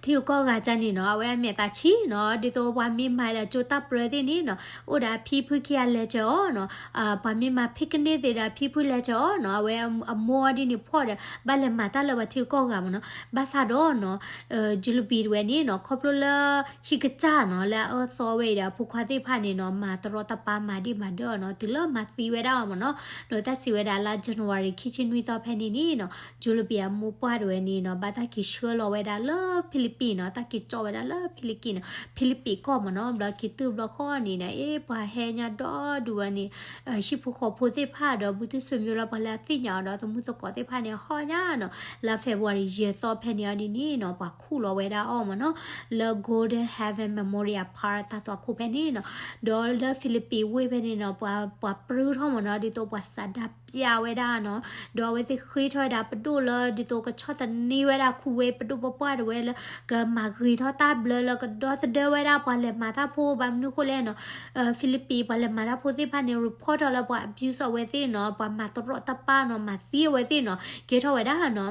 ထံဂုၤကီၢ်ဂၤကါန့ၣ်နီၤ, အဝဲအမဲာ်သးဆံးနီၤ, ဒ်သိးပှၤမ့ၢ်မၤဒီးကၠိတၢ်ပြၢသ့ၣ်န့ၣ်နီၤ, အိၣ်ဒီးအဖံဖုခံဂၤလဲၤစၢၤအီၤနီၤ, ပှၤမ့ၢ်မၤ picnic သ့ၣ်ဒီးအဖံဖုလဲၤစၢၤအီၤနီၤ, အဝဲအမိၢ်အီၤဒ်န့ၣ်ဖှီၣ်ဒီး ဘၣ်လဲၤမၤတၢ်လၢပှၤထံဂုၤကီၢ်ဂၤမ့ၢ်နီၤ, ဘၣ်ဆၣ်ဒီးနီၤ Jullebee တဝဲန့ၣ်နီၤ ခီဖျိလၢ ဟံၣ်ကစၢ်နီၤ လၢအအၢသီဝဲအံၤဒီး အဖိခွါသ့ၣ်တဖၣ်န့ၣ်နီၤ မၤတရီတပါ မၤဒံးမၤဒၢၣ်အီၤနီၤ တုၤလၢမၤသံဝဲဒၣ်အီၤမ့ၢ်နီၤ, ဒီးတၢ်စံးဝဲဒၣ်လၢ January ခံဆံနွံသီဖဲန့ၣ်န့ၣ်နီၤ Jullebee အမိၢ်ပှၢ်တဝဲန့ၣ်နီၤ ဘၣ်တၢ်က့ၤဆှၢလီၤဝဲဒၣ်လၢ ဖံလံးပံးနီၤ, တၢ်က့ၤကၠီဝဲဒၣ်လၢဖံလံးပံးနီၤ, ဖံလံးပံးကီၢ်မ့ၢ်နီၤ. ဘျီက့ၤတုၤဘျီဃီန့ၣ်ဒီး အ့ ပှၤဟဲညါဒီဒူၣ်ဝဲန့ၣ် ဟံၣ်ဖိဃီဖိသ့ၣ်တဖၣ်ဒီး ဘူၣ်ထံၣ်ဆူမုၢ်လၢပှၤလၢအသ့ၣ်ညါအီၤဒီး သမူသကိးသ့ၣ်တဖၣ်န့ၣ် ဟီၣ်ညါနီၤ, လါ February ယဲၢ်သီဖဲန့ၣ်အီၤဒ်န့ၣ်နီၤ ပှၤခူၣ်လီၤဝဲဒၣ်အီၤမ့ၢ်နီၤ, လၢ Golden Heaven Memorial Park တၢ်သွၣ်ခိၣ်ဖဲန့ၣ်နီၤ. ဒီးလၢဖံလံးပံးဝ့ၢ်ဖဲန့ၣ်နီၤ ပှၤ ပှၤပြူထီၣ်မ့ၢ်နီၤ, ဒ်သိးပှၤဆန္ဒပြဝဲဒၣ်နီၤ, ဒီးအဝဲသ့ၣ်ဃ့ထီၣ်ဝဲဒၣ်ပဒိၣ်လၢ ဒ်သိးကဆီၣ်သနံးဝဲဒၣ် Kuwait ပဒိၣ်ပပှၢ်တဝဲလၢ ကမၤဂ့ၤထီၣ်တၢ်ဘျၢလၢကဒီသဒၢဝဲဒၣ်ပှၤလဲၤမၤတၢ်ဖိ, ဘၣ်မနုၤဃိလဲၣ်နီၤ, ဖံလံးပံးပှၤလဲၤမၤတၢ်ဖိသ့ၣ်တဖၣ်န့ၣ် report ထီၣ်လၢပှၤ abuse အဝဲသ့ၣ်နီၤ, ပှၤမၤတရီတပါနီၤ, မၤသံအဝဲသ့ၣ်နီၤ, ကဲထီၣ်ဝဲဒၣ်နီၤ.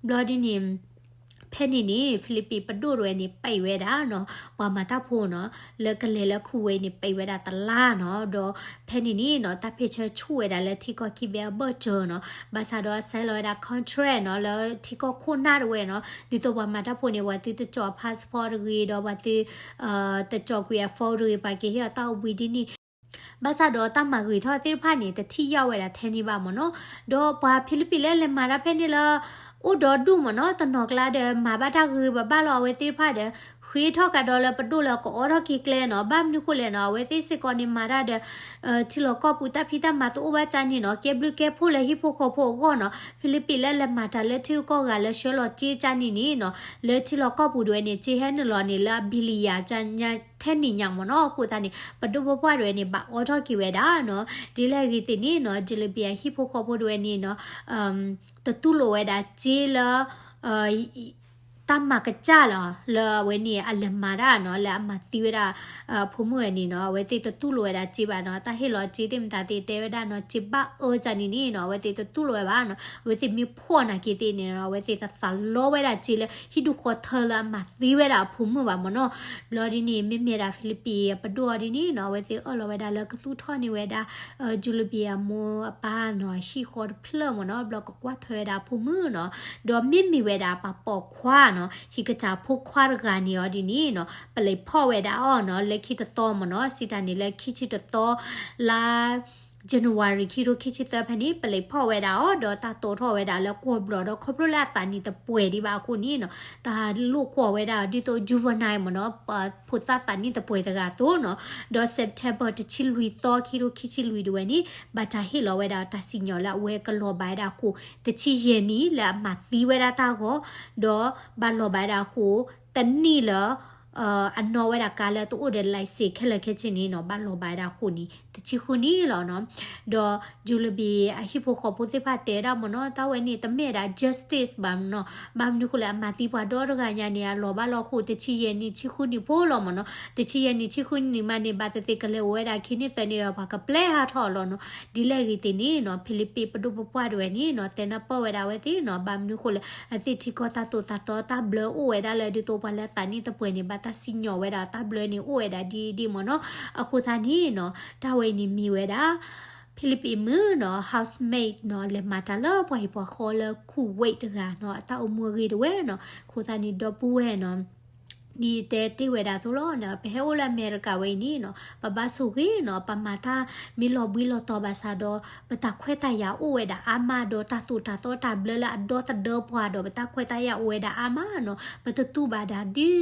ဘျီဒ်န့ၣ် ဖဲန့ၣ်န့ၣ် ဖံလံးပံးပဒိၣ်တဝဲန့ၣ် ပိတ်ဝဲဒၣ်နီၤ, ပှၤမၤတၢ်ဖိနီၤ, လၢကလဲၤလၢ Kuwait န့ၣ် ပိတ်ဝဲဒၣ်တလါနီၤ. ဒီးဖဲန့ၣ်န့ၣ်နီၤ တၢ်ဖ့ၣ်ဆၢဆူၣ်ဝဲဒၣ်လၢထံကီၢ်ခံဘ့ၣ်အဘၢၣ်စၢၤနီၤ, ဘၣ်ဆၣ်ဒီးအဆဲးလီၤဝဲဒၣ် contract နီၤ လၢထံကီၢ်ခိၣ်နၢ်တဝဲနီၤ, ဒ်သိးပှၤမၤတၢ်ဖိန့ၣ် ပှၤသုတကၠီၤ passport တဂ့ၤ ဒီးပှၤသု တကၠီၤကွံာ်အ phone တဂ့ၤ ပှၤကဟ့ၣ်အီၤတၢ်အိၣ်ဘှံးဒ်န့ၣ် ဘၣ်ဆၣ်ဒီးတၢ်မၤဂ့ၤထီၣ်သ့ၣ်တဖၣ်န့ၣ် တထံၣ်ယၢ်ဝဲဒၣ်ထဲန့ၣ်ဘၣ်မ့ၢ်နီၤ. ဒီးပှၤဖံလံးပံးလၢလဲၤမၤတၢ်ဖဲန့ၣ်လၢ အိၣ်ဒီဒူၣ်မ့ၢ်နီၤ, တနီၤကျါဒီး မၤဘၣ်တၢ်ဂ့ၤဘၣ်ဘၣ်လီၤ အဝဲသ့ၣ်တဖၣ်ဒီး ဃ့ထီၣ်ကဒီးလၢပဒိၣ်လၢကအီထီၣ်က့ၤကျဲနီၤ, ဘၣ်မနုၤဃိလဲၣ်နီၤ, အဝဲသ့ၣ်စ့ၢ်ကီးန့ၣ်မၤတၢ်ဒီး ထံလီၢ်ကီၢ်ပူၤတၢ်ဖံးတၢ်မၤတအိၣ်ဘၣ်ကန့ၣ်နီၤ, ကဲဘျုးကဲဖှိၣ်လၢဟံၣ်ဖိဃီဖိအဂီၢ်နီၤ, ဖံလံးပံးလၢလဲၤမၤတၢ်လၢထံဂုၤကီၢ်ဂၤလၢဆှၢလီၤစ့ကန့ၣ်န့ၣ်နီၤ, လၢထံလီၢ်ကီၢ်ပူၤတဝဲန့ၣ် စ့ဟဲနုာ်လီၤန့ၣ်လၢအ billion ထဲန့ၣ်ညါမ့ၢ်နီၤ, အဃိသတးန့ၣ် ပဒိၣ်ပပှၢ်တဝဲန့ၣ် ဘၣ်အီထီၣ်က့ၤဝဲဒၣ်နီၤ, ဒ်လဲၣ်ဂ့ၤသ့ၣ်န့ၣ်နီၤ, ကၠူလဘံယၤဟံၣ်ဖိဃီဖိတဝဲန့ၣ်နီၤ, တတူၢ်လိာ်ဝဲဒၣ်စ့လၢ တၢ်မၤကစၢ်လီၤ လၢအဝဲန့ၣ် အလဲၤမၤတၢ်နီၤ, လၢအမၤသံဝဲဒၣ် ဖိမုၣ်ဝဲန့ၣ်နီၤ, အဝဲသ့ၣ်တတူၢ်လိာ်ဝဲဒၣ်စ့ဘၣ်နီၤ, တၢ်ဟ့ၣ်လီၤစ့သ့ၣ်မတၤသ့ၣ်တဲဝဲဒၣ်နီၤ, စ့ဘၣ်အၢကန့ၣ်န့ၣ်နီၤ, အဝဲသ့ၣ်တတူၢ်လိာ်ဝဲဘၣ်နီၤ, အဝဲသ့ၣ်မ့ၢ်ဖီၣ်နာ်က့သ့ၣ်န့ၣ်နီၤ, အဝဲသ့ၣ်သးလီဝဲဒၣ်စ့လၢ ဟံၣ်ဒူၣ်ဃီထၢလၢအမၤသံဝဲဒၣ်အဖိမုၣ်ဘၣ်မ့ၢ်နီၤ, ဘျီဒ်န့ၣ် မ့မ့ၢ်ဒၣ်ဖံလံးပံးအပဒိၣ်အီၤဒ်န့ၣ်နီၤ, အဝဲသ့ၣ်အၢၣ်လီၤဝဲဒၣ်လၢကသူၣ်ထီၣ်န့ၢ်ဝဲဒၣ် ကၠူလဘံယၤအမိၢ်အပၢ်နီၤ, ဟံၣ်ဃီတဖျၢၣ်မ့ၢ်နီၤ, ဘျီကကွၢ်ထွဲဝဲဒၣ်အဖိမုၣ်နီၤ, ဒီးမ့မ့ၢ်ဝဲဒၣ်ပှၤပိာ်ခွါနီၤ, ဟံၣ်ကစၢ်ဖိခွါတဂၤန့ၣ်အီၤဒ်န့ၣ်နီၤ, ပလံးဖီၣ်ဝဲဒၣ်အီၤနီၤ, လၢခံတသီမ့ၢ်နီၤ, စံးတၢ်န့ၣ်လၢခံဆံတသီ လါ January ခံထိခံဆံသၢဖဲန့ၣ် ပလံးဖီၣ်ဝဲဒၣ်အီၤ, ဒီးတၢ်တိာ်ထီၣ်ဝဲဒၣ်လၢကွီၢ်ဘျီၣ်ဒီး ခီဖျိလၢအသးနံၣ်တပှဲၤဒံးဘၣ်အဃိန့ၣ်နီၤ, တၢ်လိာ်ကွီၢ်ဝဲဒၣ်ဒ်သိး juvenile မ့ၢ်နီၤ, ဖိသၣ်သးနံၣ်တပှဲၤတဂၤအသိးနီၤ, ဒီး September တဆံလွံၢ်သီ ခံထိခံဆံလွံၢ်တဝဲန့ၣ် ဘၣ်တၢ်ဟ့ၣ်လီၤဝဲဒၣ်တၢ်စံၣ်ညီၣ်လၢအဝဲကလီၤဘၣ်ဝဲဒၣ်အဃိ တဆံယဲၢ်နံၣ်လၢအမၤသံဝဲဒၣ်တၢ်ဂီၤ, ဒီးဘၣ်လီၤဘၣ်ဝဲဒၣ်အဃိ တနံၣ်လၢ အနီၣ်ဝဲဒၣ်ကါလၢတအိၣ်ဒီး license ခဲလၢာ်ခဲဆ့န့ၣ်နီၤ, ဘၣ်လီၤဘၣ်ဝဲဒၣ်အဃိန့ၣ် တဆံဃုနံၣ်လီၤနီၤ. ဒီး ကၠူလဘံ အဟံၣ်ဖိဃီဖိသ့ၣ်တဖၣ်တဲဝဲဒၣ်မ့ၢ်နီၤ, တၢ်ဝဲန့ၣ်တမ့ၢ်ဝဲဒၣ် justice ဘၣ်နီၤ, ဘၣ်မနုၤဃိလဲၣ် အမၤသံပှၤဒီတဂၤညါန့ၣ် အလီၤဘၣ်လီၤအဃိ တဆံယဲၢ်နံၣ် တဆံဃုနံၣ်ဖိလီၤမ့ၢ်နီၤ, တဆံယဲၢ်နံၣ် တဆံဃုနံၣ်မးန့ၣ် ဘၣ်သ့ၣ်သ့ၣ်ကလဲၤအိၣ်ဝဲဒၣ်ခံနံၣ်သၢနံၣ်ဒီး ပှၤကပျဲဟးထီၣ်အီၤလီၤနီၤ. ဒ်လဲၣ်ဂ့ၤသ့ၣ်န့ၣ်နီၤ, ဖံလံးပံးပဒိၣ်ပပှၢ်တဝဲန့ၣ်နီၤ, တဲနၢ်ပၢၢ်ဝဲဒၣ်အဝဲသ့ၣ်နီၤ, ဘၣ်မနုၤဃိလဲၣ် အသ့ၣ်ထံကီၢ်တၢ်သိၣ်တၢ်သီတၢ်ဘျၢအိၣ်ဝဲဒၣ်လၢ ဒ်သိးပှၤလၢသးနံၣ်တပှဲၤန့ၣ် ဘၣ်တၢ်စံၣ်ညီၣ်ဝဲဒၣ်တၢ်ဘျၢန့ၣ် အိၣ်ဝဲဒၣ်ဒ်ဒ်မ့ၢ်နီၤ. အဃိသတးန့ၣ်နီၤ, တၢ်ဝဲအံၤန့ၣ်မ့ၢ်ဝဲဒၣ် ဖံလံးပံးမုၣ်နီၤ, housemaid နီၤ, လဲၤမၤတၢ်လၢပှၤဟံၣ်ပှၤဃီလၢ Kuwait တဂၤနီၤ, အတၢ်အိၣ်မူအဂ့ၢ်တဝဲနီၤ. အဃိသတးန့ၣ် ဒီပုၢ်ဝဲၢ်နီၤ, ဒ်တဲတ့ၢ်ဝဲဒၣ်အသိးလီၤနီၤ, ပဟဲအိၣ်လၢအမဲရကၤဝဲအံၤန့ၣ်နီၤ, ပဘၣ်ဆိၣ်ဂ့ၤနီၤ, ပမၤတၢ်မ့ၢ်လီၤဘှံးလီၤတီၤဘၣ်ဆၣ်ဒီး ပတၢ်ခွဲးတၢ်ယာ်အိၣ်ဝဲဒၣ်အါမး ဒီးတၢ်သိၣ်တၢ်သီတၢ်ဘျၢလၢအဒီသဒၢပှၤဒီး ပတၢ်ခွဲးတၢ်ယာ်အိၣ်ဝဲဒၣ်အါမးနီၤ. ပတတူၢ်ဘၣ်ဒၣ်ဒ်သိး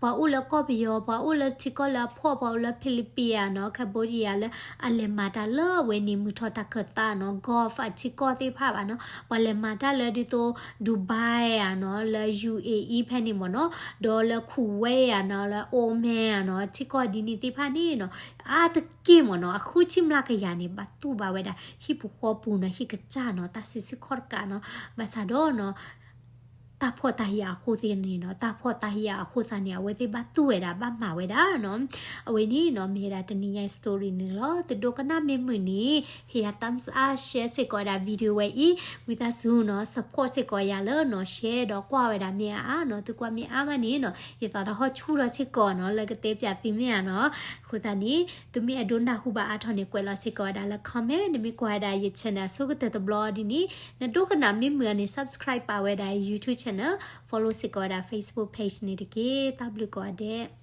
ပှၤအိၣ်လၢကီၢ်ပယီၤ, ပှၤအိၣ်လၢထံကီၢ်လၢအဖှီၣ်, ပှၤအိၣ်လၢဖံလံးပံးနီၤ, Cambodia လၢအလဲၤမၤတၢ်လၢအဝဲန့ၣ် မုၢ်ထီၣ်တၢ်ခၢၣ်သးနီၤ, Gulf အထံကီၢ်သ့ၣ်တဖၣ်ဘၣ်နီၤ, ပှၤလဲၤမၤတၢ်လၢဒ်သိး Dubai နီၤ, လၢ UAE ဖဲန့ၣ်မ့ၢ်နီၤ, ဒီးလၢ Kuwait နီၤ, လၢ Oman နီၤ, ထံကီၢ်ဒ်န့ၣ်သ့ၣ်တဖၣ်န့ၣ်နီၤ, အါတက့ၢ်မ့ၢ်နီၤ, အဃုဆံမျးကယၤန့ၣ် ဘၣ်တူၢ်ဘၣ်ဝဲဒၣ် ဟံၣ်ပူၤဃီပူၤနီၤ, ဟံၣ်ကစၢ်နီၤ, တၢ်စုဆူၣ်ခီၣ်တကးနီၤ, ဘၣ်ဆၣ်ဒီးနီၤ တၢ်ဖှီၣ်တၢ်ယာ်အဃိသ့ၣ်န့ၣ်နီၤ, တၢ်ဖှီၣ်တၢ်ယာ်အဃိသတးန့ၣ် အဝဲသ့ၣ်ဘၣ်တူၢ်ဝဲဒၣ် ဘၣ်မၤဝဲဒၣ်နီၤ. အဝဲန့ၣ်နီၤ မ့ၢ်ဝဲဒၣ်တနံၤညါ story န့ၣ်လီၤ. သုဒိကနၣ်မ့ၢ်မုာ်န့ၣ် ဟ့ၣ်ယၤ thumbs up, share စ့ၢ်ကီးဝဲဒၣ် video ဝဲအံၤ, ဝံသးစူၤနီၤ support စ့ၢ်ကီးယၤလၢနီၤ share ဒီးကွၢ်ဝဲဒၣ်မ့ၢ်အါအါနီၤ, သုကွၢ်မ့ၢ်အါမးန့ၣ်နီၤ ယသးတဟီၣ်ဆူၣ်ထီၣ်စ့ၢ်ကီးနီၤ လၢကတဲပၠးသုမ့ၢ်ဧါနီၤ. အဃိသတးန့ၣ် သုမ့ၢ်အဲၣ်ဒိးနၢ်ဟူဘၣ်အါထီၣ်န့ၣ် ကွဲးလီၤစ့ၢ်ကီးဝဲဒၣ်လၢ comment, နမ့ၢ်ကွၢ်ဝဲဒၣ်ယ channel အဆိကတၢၢ်တဘျီဒ်န့ၣ် နဒိကနၣ်မ့ၢ်မုာ်န့ၣ် subscribe ပာ်ဝဲဒၣ် YouTube channel, follow စ့ၢ်ကီးဝဲဒၣ် Facebook page န့ၣ်တက့ၢ်. တၢ်ဘျုးကိးဂၤဒဲး.